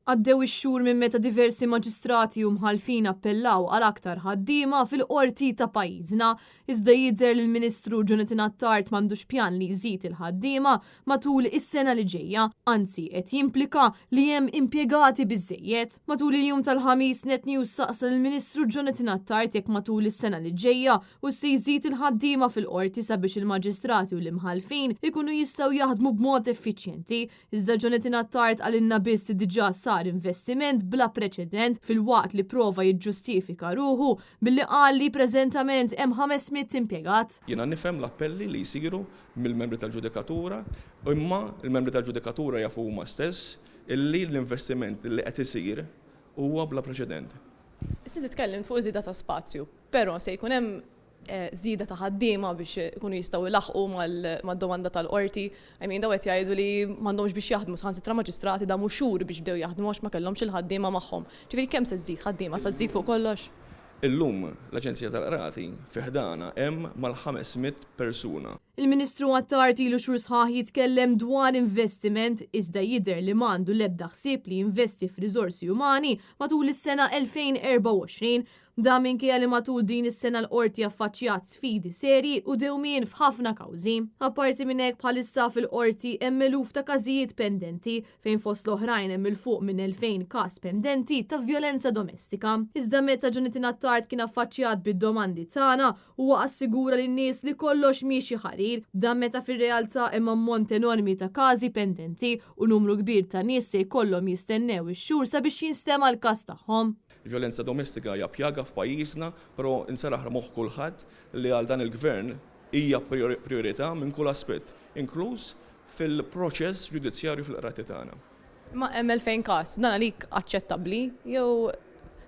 Għaddew ix-xhur minn meta diversi maġistrati u mħallfin appellaw għal aktar ħaddiema fil-Qorti ta' pajjiżna, iżda jidher li l-Ministru Jonathan Attard m'għandux pjan li jżid il-ħaddiema matul is-sena li ġejja, anzi qed jimplika li hemm impjegati biżżejjed. Matul il-jum tal-Ħamis, Net News saqsa lill-Ministru Jonathan Attard jekk matul is-sena li ġejja hux se jżid il-ħaddiema fil-Qorti sabiex il-maġistrati u l-imħallfin ikunu jistgħu jaħdmu b'mod effiċjenti. Iżda Jonathan Attard qalilna biss li diġà sar investiment bla preċedent filwaqt li prova jiġġustifika ruħu billi qal li preżentament hemm 500 impjegat. Jiena nifhem l-appelli li jsiru mill-membri tal-ġudikatura, imma l-membri tal-ġudikatura jafu huma stess illi l-investiment li qed isir huwa bla preċedent. Issa inti tkellimt fuq żieda ta' spazju, però se jkun hemm żieda ta' ħaddiema biex ikunu jistgħu jlaħħqu mad-domanda tal-qorti. I mean, dawn qed jgħidu li m'għandhomx biex jaħdmu, saħansitra maġistrati damu xhur biex bdew jaħdmu għax ma kellhomx il-ħaddiema magħhom. Ġifieri kemm se żżid ħaddiema? Se żżid fuq kollox? Illum l-Aġenzija tal-Qrati fi ħdanha hemm mal-500 persuna. Il-Ministru Attard ilu xhur sħaħ jitkellem dwar investiment iżda jidher li m'għandu l-ebda ħsieb li jinvesti f'riżorsi umani matul is-sena 2024. Dan minkejja li matul din is-sena l-Qorti affaċċjat sfidi serji u dewmien f'ħafna kawżi. Apparti minn hekk bħalissa fil-Qorti hemm eluf ta' każijiet pendenti fejn fost l-oħrajn hemm 'il fuq minn 2,000 każ pendenti ta' vjolenza domestika. Iżda meta Jonathan Attard kien affaċċjat bid-domandi tagħna, huwa assigura lin-nies li kollox miexi ħarir. Dan meta fir-realtà hemm ammont enormi ta' każi pendenti u numru kbir ta' nies se jkollhom jistennew ix-xhur sabiex jinstema' l-każ tagħhom. Il-vjolenza domestika hija pjaga f'pajjiżna, però inserraħ moħħ kulħadd li għal dan il-Gvern hija prijorità minn kull aspett, inkluż fil-proċess ġudizzjarju fil-qrati tagħna. Imma hemm 2000 każ, dan għalik aċċettabbli jew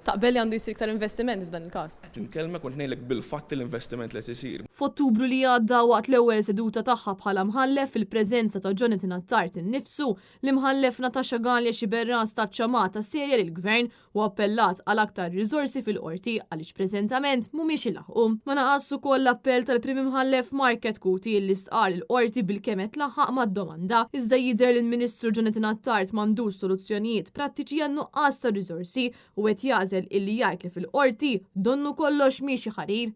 taqbel li għandu jsir iktar investiment f'dan il-każ? Qed inkellmek u qed ngħidlek bil-fatti l-investiment li qed isir. F'Ottubru li għadda waqt l-ewwel seduta tagħha bħala mħallef fil-preżenza ta' Jonathan Attard innifsu, L-Imħallef Natasha Galea Sciberras tat ċamata serja lill-Gvern u appellat għal aktar riżorsi fil-Qorti għaliex preżentament mhumiex ilaħħqu. Ma naqasx ukoll l-appell tal-Prim Imħallef Mark Chetcuti li stqarr li l-Qorti bilkemm qed tlaħħaq mad-domanda. Iżda jidher li l-Ministru Jonathan Attard m'għandux soluzzjonijiet prattiċi għan-nuqqas ta' riżorsi u qed jagħżel illi jgħid li fil-Qorti donnu kollox miexi ħarir.